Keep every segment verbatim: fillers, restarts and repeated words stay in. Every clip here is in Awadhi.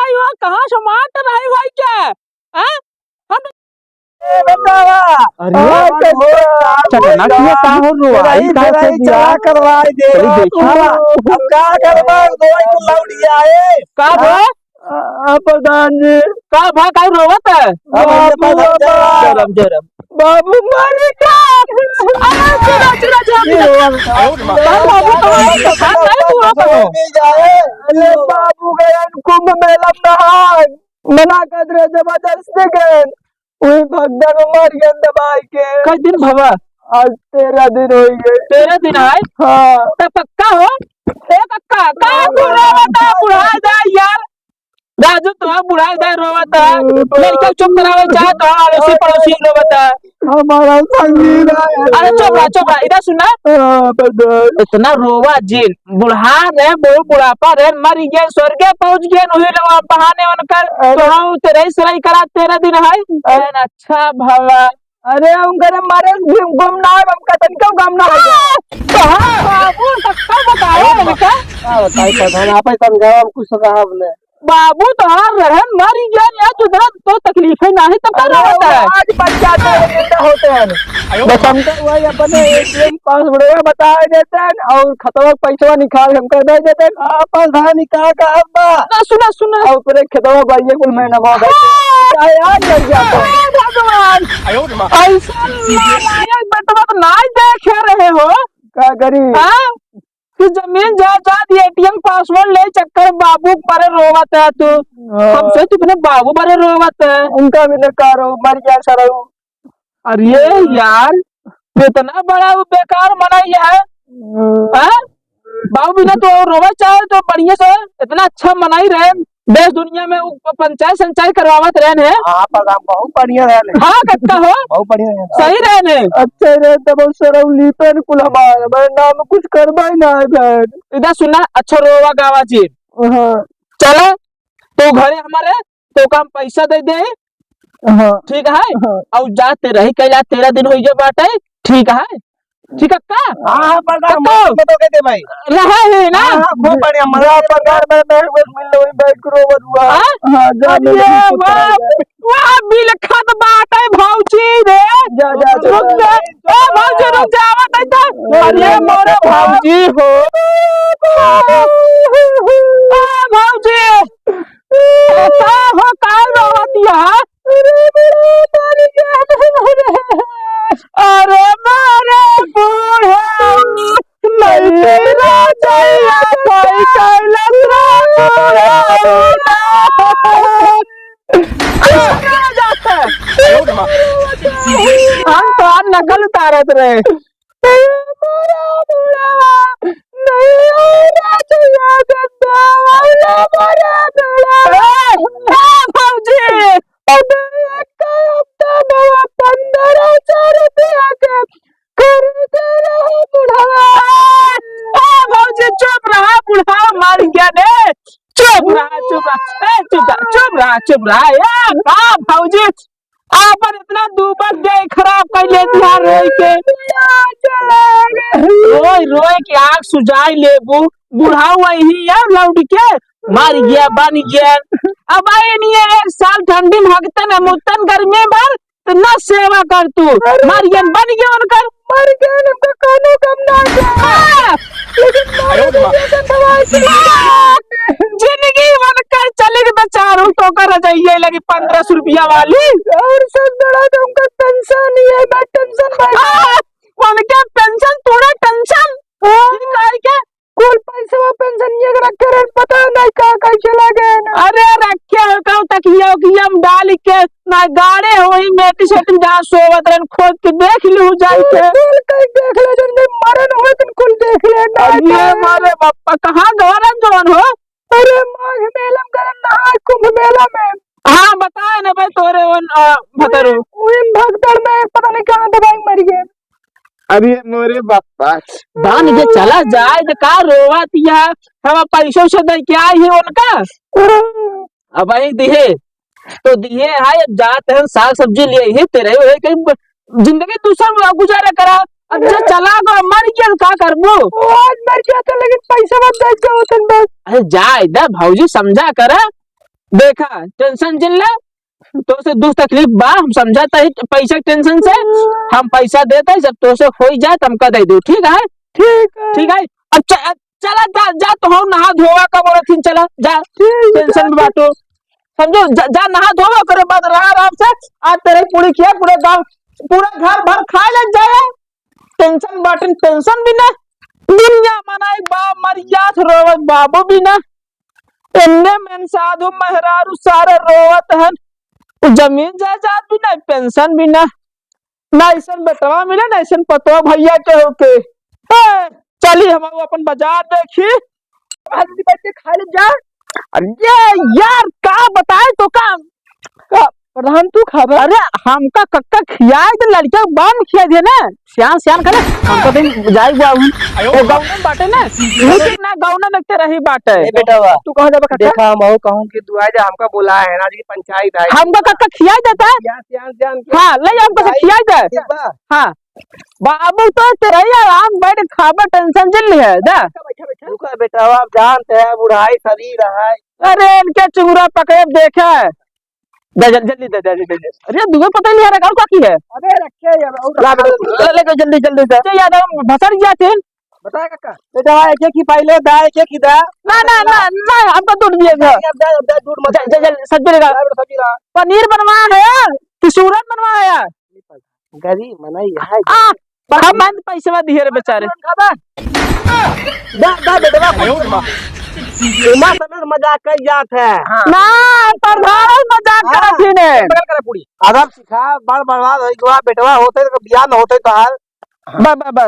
आई हुआ, कहाँ से मारत रही हुआ क्या? हाँ? हम ए, बतावा। अरे, आज तो चटना किया का हो रो? आई का से दिया? चला करवाई दे। चली देखी। अब का करबा? कोई तो लौट गया है। का बा? हाँ? आ, आ, प्रधान जी। का भा, काहे रोवत है? अब हम बाबू, बतावा। बाबू। जय राम, जय राम। बाबू मर गया। अरे, चला, चला, चला, चला। ये रोवा। बाबू, बाबू, बाबू, बाबू, बाबू, बाबू। अरे, बाबू गए कुंभ मेला में नहाए। मना कर रहे, जबरदस्ती गए। वही भगदड़ में मर गए दबाई के। कई दिन भवा? आज तेरह दिन हो गए। तेरह दिन आए? हाँ। तो पक्का हो? ए कक्का, का हाँ, तू रोवत है? हाँ। बुढ़ा जा यार। राजू तो बुढ़ा जा रोवत है। हाँ। लड़का चुप करावे चाहे तो अड़ोसी पड़ोसी रोवत है। हमारा संगीन है। अरे चुप रहा, चुप रहा, इधर सुना। हाँ, बस। इतना रोवा जिन, बुढ़ा रहे, बहुत बुढ़ापा रहे, मर गए, स्वर्गे पहुंच गए, वही लोग बहाने उनकर, अरे। तो हम तेरह ही सिलाई करा, तेरह दिन है। अरे। अच्छा भला। अरे, उनकर मरे गम ना है, हमका तनिको गम ना है। हाँ, तो हाँ, बाबू, तो का बताओ अरे, उनका? का बताई प्रधान, आप ही समझाओ, हम कुछ समझाओ अपने। बाबू तोहार रहन मर गया यार, तू जरा तो तकलीफ है नाही, तब का अरे, रोवत है? आज बच जाते हैं, जिंदा होते हैं। बस हमका वही अपने एटीएम पासवर्ड बता देते हैं और खतवा पैसा निकाल हमका दे देते हैं। हाँ, प्रधान, का, का बा? ना, सुना, सुना। और पूरे खेतवा बाइये कुल महीना बहुत है। हाँ। क्या यार, मर गया तो? हे भगवान। ऐसा नालायक बेटवा तो नाही देखे रहे हो। का करी? हाँ? कि जमीन जायदाद, एटीएम पासवर्ड ले चक्कर बाबू पर रोवत है तू। हाँ। हमसे तू अपने बाबू पर रोवत है। उनका भी न करो, मर गया सरऊ। अरे यार, इतना बड़ा वो बेकार मनई है। हाँ। हाँ? बाबू बिना तो रोवा चाहे तो बढ़िया से, इतना अच्छा मनई रहे, देश दुनिया में वो पंचायत संचायत करवावत रहन है। हाँ, प्रधान, बहुत बढ़िया रहन है। हाँ, कक्का हो। बहुत बढ़िया रहन है। सही रहन है। अच्छा रहे तब सरऊ लीपन कुल हमार, हमारे नाम कुछ करबा ही ना है बहन। इधर सुना, अच्छा रोवा गावा जी। हाँ। चला, तो घरे हमारे, तो काम पैसा दे दे। हाँ। ठीक है? हाँ। और जाते रही, कैला तेरह दिन हो गया बाटे, ठीक है? ठीक है का? हाँ, हाँ, प्रधान, कक्का? मत, मत कह दे भाई। रहा है ना? हाँ, हाँ, खूब बढ़िया, मजा प्रधान, मैं, मैं, मैं मिल लो, बैठ करो, बस हुआ। हाँ? हाँ, जा, अरे, मैं भी कुछ वाह, करूँगा। वाह, बिलखत बाटे भौजी रे। जा, जा, जा, रुक जा। जा। ए, भौजी, रुक जा, आवत है तो। अरे, अरे, मोरे भौजी हो। ए, भौजी। का हो, का रोवत है? अरे बड़ा मर गया रे। अरे मारे बूढ़ा, नहीं तेरा जैया कोई कैलस रे बूढ़ा। हम तो आज नकल उतारत रहे। ए मोरा बुढ़वा, नहीं आइला चुया गंदा, आइला मोरा बुढ़वा। ए, ए, भौजी! अबे एक हफ्ता बाबा पन्द्रह सौ रुपया के खरीदे रहो बुढ़वा। ए, ए, भौजी, चुप रहा, बुढ़वा मर गया रे। चुप रहा, चुप रहा, ए, चुप रहा, चुप रहा, चुप रहा, ए, का भौजी? आपन इतना दूबक देह खराब कर लेती है रोई के। रोई रोई के आँख सुजाई लेबू। बुढ़ाऊ वही है लौट के। मर गया, बन गया। अब आई नहीं है, एक साल ठंडी में हगतन है, मुतन गर्मी भर, इतना सेवा कर तू। मर गया, बन गया उनकर। मर गए, उनका कोनो कम ना है। हाँ। लेकिन मर गए तो दवाई से हाँ। जिंदगी भर कर चली गई बेचारू, तो कर जाइए लगी पन्द्रह सौ रुपया वाली। और सब बड़ा तो उनका टेंशन ही है, मैं टेंशन में हाँ, उनके टेंशन, थोड़ा टेंशन। हाँ। ये काहे के? कुल पैसवा पेंशन ये रखे रहे, पता नहीं का कैसे लगे ना। अरे रखे हो का तकिया उकिया में डाल के ना गाड़े हो ही मेटी सेटी जहाँ सोवत रहन खोद के देख लिहु जाई के। कुल कहीं देख ले जन भी मरन हुए तन कुल देख ले ना अरे जाए। मारे बापा कहाँ गवारन जवान हो? अरे माघ मेला में गरम नहाए कुंभ मेला में। हाँ बताए ना भाई तोरे वन भतरू। उन भगदड़ में पता नहीं कहाँ दवाई मर गए। अरे मोरे बापा। बांध के चला जाए तो का रोवत या हम पैसों से दे के आई है उनका। अब वही दिहे तो दिहे है, अब जात है साग सब्जी ले ही तेरे हुए कहीं ब-, जिंदगी दूसर में गुजारा करा। अब जो चला गो मर गया तो का करबो? आज मर गया था लेकिन पैसा मत दे जाओ तुम बस। अरे जाए दे भौजी समझा करा। देखा, tension जिन ले, तोसे दुख तकलीफ बा, हम समझत ही पैसा के tension से, हम पैसा देत ही, जब तोसे होई जाए, त हमका दे दू, ठीक है? ठीक है। ठीक है, अब च-, अब चला जा, जा, तो हम नहा धोवा का बोलत ही, चला, जा, ठीक है, tension में बाटो, समझो, जा, जा नहा धोवा, ओकरे बाद रहा आराम से, आज तेरे पूरी खिया, पूरे गाँव, पूरा घर भर खाए लग जाए, tension बाटन, tension भी ना, दुनिया मनाई बा, मरियात रोवत बाबू भी ना, एन्ने में साधु मेहरारू सारे रोवत हन, उ जमीन जायदाद भी ना, pension भी ना, ना ऐसन बेटवा मिले, ना ऐसन पतवा भैया के होके। ए, चली हम अपन बाजार देखी, आज भी बैठ के खा ले जा। अरे यार, का बताए तो का, का प्रधान तू खाबे? अरे हमका कक्का खियाए दे, लड़का बाम खियाए दे ना। सियान, सियान करे, हमका दिन जाए हुआ हूँ। आयो। वो गाँव में बाटे ना, लेकिन ना गाँव में देखते रही बाटे। ए बेटवा, तू कहाँ जाबे कक्का? देखा, हम कहूँ कि दुआई दे, हमका बोला है ना जी, पंचायत है। हमका कक्का खियाए देता है? सियान, सियान, सियान के हाँ, ले हमका से खियाए दे। ठीक बा। हाँ। बाबू तो तेरे ही आराम बैठ खाबे, tension जिन लिहे, जा। बैठा, बैठा, बैठा। रुका बेटवा, अब जानते हैं, बुढ़ाई शरीर है। अरे इनके चुंगरा पकड़े देखे। दे, जल-, जल्दी दे, जल्दी दे, जल्दी। अरे दुए पता नहीं आ रहा, का की है? अबे रखे यार, और ला, ला, ला, ला, ला, जल्दी, जल्दी दे। ये यार, हम भसर गया थे। बता काका। बेटवा, एक एक ही पाई ले, दा, एक एक ही दा। ना, ना, ना, ना, हमको दूध दिए थे। अब दा, अब दा, दूध मत जा, जा, जा, सब्जी लेगा। ला, बेटा, सब्जी ला। पनीर बनवा है यार, कि सूरन बनवा है यार? गरीब मना ही है। आ, हम मन पैसवा दिए रे बेचारे। खाबा? दा, दा, बेटवा, आयो रे माँ। उमा समेत मजाक कर जात है। हाँ। ना, प्रधान मजाक हाँ। करत ही ने। बगल करे पूरी। अदब सिखा, बड़ बर्बाद होई गवा, बेटवा होते तो बियाह न होते तो हाल। बा, बा, बा।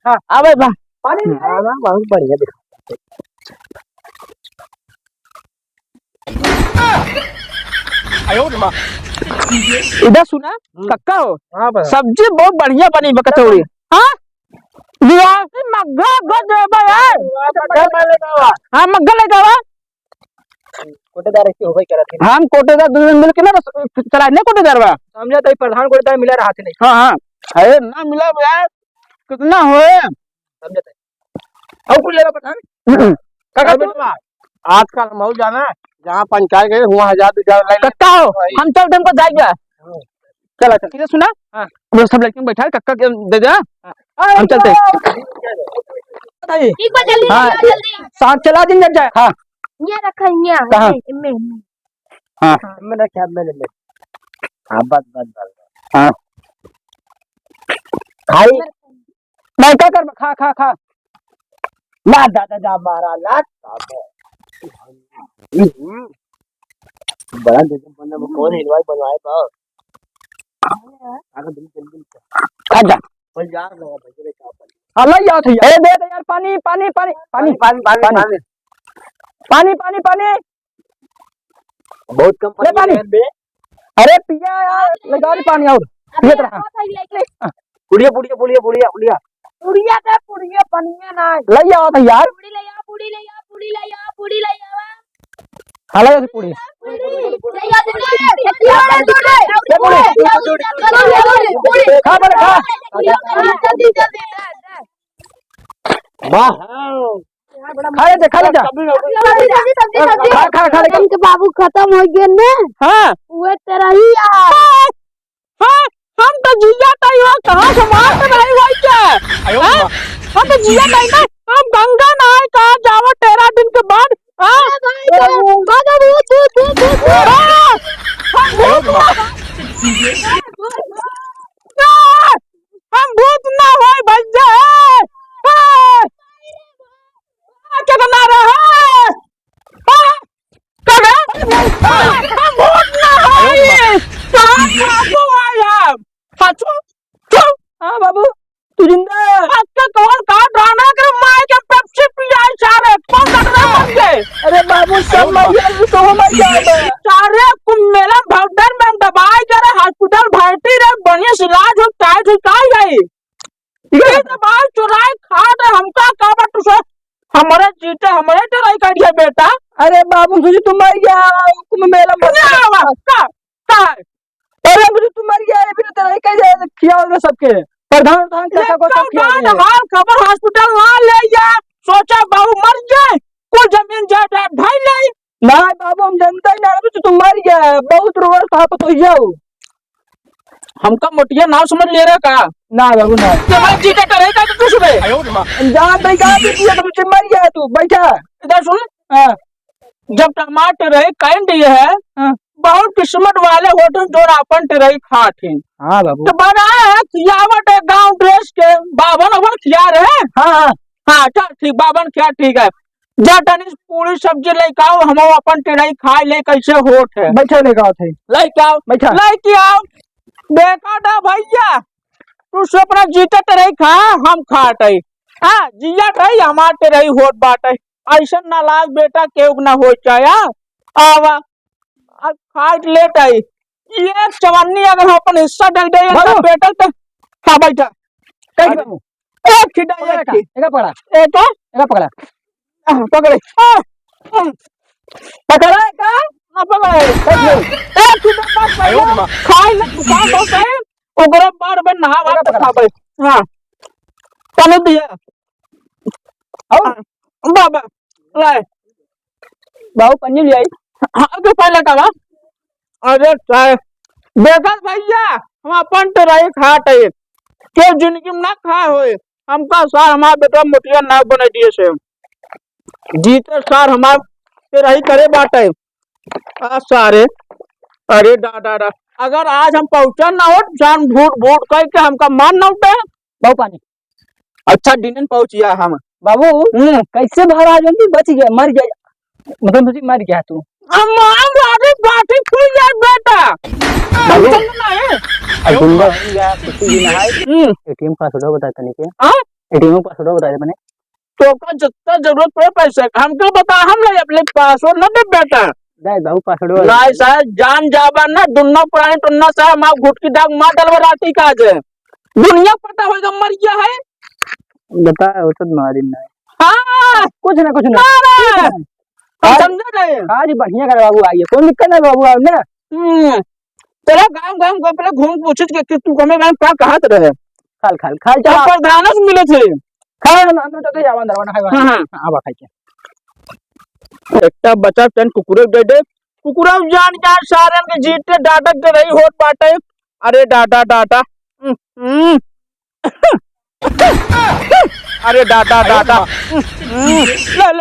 हाँ, आवे बा। पानी हाँ, बा, बहुत बढ़िया दिखा। आयो रे माँ। इधर सुना, हम्म। कक्का हो? हाँ बा। सब्जी बहुत बढ़िया बनी बा, कचौड़ी। हाँ? बिहार से मग्गा, मग्गा देबा यार। मग्गा लेके आवा। हाँ, मग्गा लेके आवा। कोटेदार ऐसे होबे करत है। हम कोटेदार दो जन मिलके ना रस-, चलाए नहीं कोटेदार बा। समझा तो प्रधान कोटेदार मिला रहा थे नहीं। हाँ, हाँ। अरे ना मिला बा यार, कितना होए? समझा तो। और कुछ लेगा पठान? हम्म। काका अरे तू? बेटवा, आजकल हम और जाना, जहाँ पंचायत गए, वहाँ हजार बीघा लाइन कक्का हो, भाई। हम चल तुमको जाएगा। हाँ। चला, चल। ठीक है, सुना? हाँ। वो सब लड़के बैठा है, कक्का के दे दे, हाँ? हाँ। हम चलते हैं। बताइए। एक बार जल्दी हाँ। आ, जल्दी आ। साथ चला दिन जब जाए। हाँ। यहाँ रखा है, यहाँ। कहाँ? इनमें, इनमें। हाँ। हाँ। मैंने क्या, मैंने, मैंने। हाँ, बस, बस, बस, बस। हाँ। भाई, मैं क्या कर, खा, खा, खा। ला दादा जा मारा, ला दादा। हम्म। बड़ा गजब बना, वो कौन हलवाई बनवाए बा? अरे जल्दी, जल्दी। खा जा। भाई यार, लगा भाई, तेरे क्या बन-, हाँ, ला यार, ए, दे दे यार, पानी, पानी, पानी, पानी, पानी, पानी, पानी। पानी, पानी, पानी। बहुत कम ले पानी पानी। ले बे। अरे पिया यार, लगा दे पानी और। पियत रहा। पुड़िया, पुड़िया, पुड़िया, पुड़िया, पुड़िया। पुड़िया दे, पुड़िया, पनिया ना। ले आओ तो यार। पूड़ी ले आओ, पूड़ी ले आओ, पूड़ी ले आओ, पूड़ी ले आओ। हाँ, ले आओ पूड़ी। पूड़ी। ले आओ, पूड़ी। ले आओ, पूड़ी। खा, बोले, खा। जल्दी, जल्दी, जल्दी। वाह। खा ले, खा ले जा। सब्जी, सब्जी, सब्जी, सब्जी। खा, खा, खा ले। इनके बाबू खत्म हो गए ने। हाँ। उहे तेरा ही यार। हाँ, हम तो जिया ताई हो, कहाँ से मार के नहीं हुई क्या? आयो हाँ? माँ। हम तो जिया ताई ना, हम गंगा नहाए कहाँ जावा तेरह दिन के बाद, हाँ? अरे भाई, तो बाबा भूत, भूत, भूत, भूत, भूत। हाँ, हम भूत ना, हम भूत ना होए भैया, हाँ। कितना रहा? हाँ? कहे? हम भूत ना हई। कहाँ बाबू आए हम? हाँ, तू, तू। हाँ, बाबू, तू जिंदा है? अक्का कौन कहा ड्रामा कर माय के पेप्सी पियाई सारे? कौन डॉक्टर बन गए? अरे बाबू, सब मर गया, तू तो मर गया बे। सारे कुंभ मेला भगदड़ में हम दबाई करे, हॉस्पिटल भर्ती रहे, बढ़िया से इलाज हो, टाइट हो, का है? ये तो बाल चुराए खा दे, हमका का बा तू से? हमरे जीते, हमरे डराई काढ़िया बेटा। अरे बाबू, तुझे तू मर गया, कुंभ मेला में क्या हुआ? का? का है? अरे मुझे तू मर गया, ये भी तो डराई काढ़िया खिया होगा सबके। प्रधान, प्रधान, ये चाचा को तो सब खिया गांड दे। हाल खबर हॉस्पिटल ना ले जा, सोचा बाबू मर जाए, कुल जमीन जायदाद ढाई ले, ना बाबू, हम जनता ही ना रहे, तो तुम मर गया है। बहुत रोवत था, तो जाओ। हमका मोटिया नाव समझ ले रहा का? ना बाबू, ना। तुम्हारे जीते करे का कुछ बे? हम जानत नहीं का, कि ये तो मुझे मर गया तू, बैठा। इधर सुन। हाँ। जब टमाटर है, काट दिए है, हाँ। बहुत किस्मत वाले होत हैं, जो आपन टेरई खात हैं। हाँ बाबू। तो बनाए है, खियावत है गाँव देश के, बाभन ओभन खिया रहे। हाँ, हाँ। हाँ, चल ठीक, बाभन खिया, ठीक है। जा तनी पूरी सब्जी लेके आओ, हम अपन टेरई खाए ले कैसे होत है। बैठा लेके आओ थे। लेके आओ, बैठा। लेके आओ। देखा ना भैया, तू से अपना जीते टेरई खा, हम खात है। हाँ, जिया टेरई, हमार टेरई होत बाटे। ऐसन नालायक बेटा केहू के ना होइ चाहे, हाँ। आवा, आज खाए लेट आई। ये चवन्नी अगर हम अपन हिस्सा डाल दे, बाबू। बेटा तो, हाँ, बैठा। कहीं अरे, बाबू। एक ही डाल, पकड़ा एक का, ही। एका पकड़ा। एक है? एका पकड़ा। हाँ, पकड़े। हाँ, हाँ। पकड़ा है का? हाँ, पकड़े। एक ही। एक ही बात भाई। आयो रे माँ। खाए ले, दुकान बहुत है। ओकरे बाद में नहा एका पकड़ा। खा भाई। हाँ। चलो दिया। आओ। हाँ, बाबा, लाए। बाबू, पन्नी ले आई। हाँ, तो पहले का बा? अरे, साहब, देखत भैया, हम अपन टेरई खात है। केहू जिंदगी में ना खाए होए। हमका सार हमार बेटा मोटिया ना बने दिए से। जीते सार हमार टेरई करे बाटे। आ सारे, अरे डा, डा, डा। अगर आज हम पहुँचा ना होत, जान भूट, भूट कह के हमका मार ना उठे। बाबू, पानी। अच्छा, डिनन पहुँचिया हम। बाबू, हम्म। कैसे बाहर आ जाएंगे? बच गया, मर गया, मतलब, मुझे मर गया तू। हम, हम अरे बाटी खुल जाए बेटा। बाबू। समझ ना है? अब गुंडा हो गया, कुछ भी ना है। हम्म। एटीएम पासवर्ड बता तनी के। हाँ? एटीएम पासवर्ड बता दे मैंने। तोका जितना जरूरत पड़े पैसे का, हमके बता, हम ले अपने पासवर्ड न दे बेटा। दे बाबू पासवर्ड। नहीं साहब, जान जाबा ना, दुन्नो प्राणी टुन्ना साहब, माँ घुटकी दाग मार डालबा राती का जे। दुनिया पता होएगा मर गया है। बता, वो तो मारी ना। हाँ। कुछ ना, कुछ ना। ना, ना। कुछ ना। हम आज, समझे नहीं। आज बढ़िया कर बाबू आइए, कोई दिक्कत नहीं बाबू, आओ ना। हम्म। चलो गाँव, गाँव, गाँव पहले घूम पूछित के कि तू हमें गाँव का कहत रहे? खाल, खाल, खाल, हम चला। प्रधान से मिले थे। खाल, हम, हम तो जावा अंदर, वहाँ है, हाँ, हाँ। हाँ, आवा खाई के। एकटा बचा चन कुकुरे दे दे। कुकुरा जान जान सारन के जीते डाटा टेरई होत बाटे। अरे डाटा, डाटा। हम्म, हम्म। अरे डाटा, डाटा। हम्म, हम्म। ले, ले।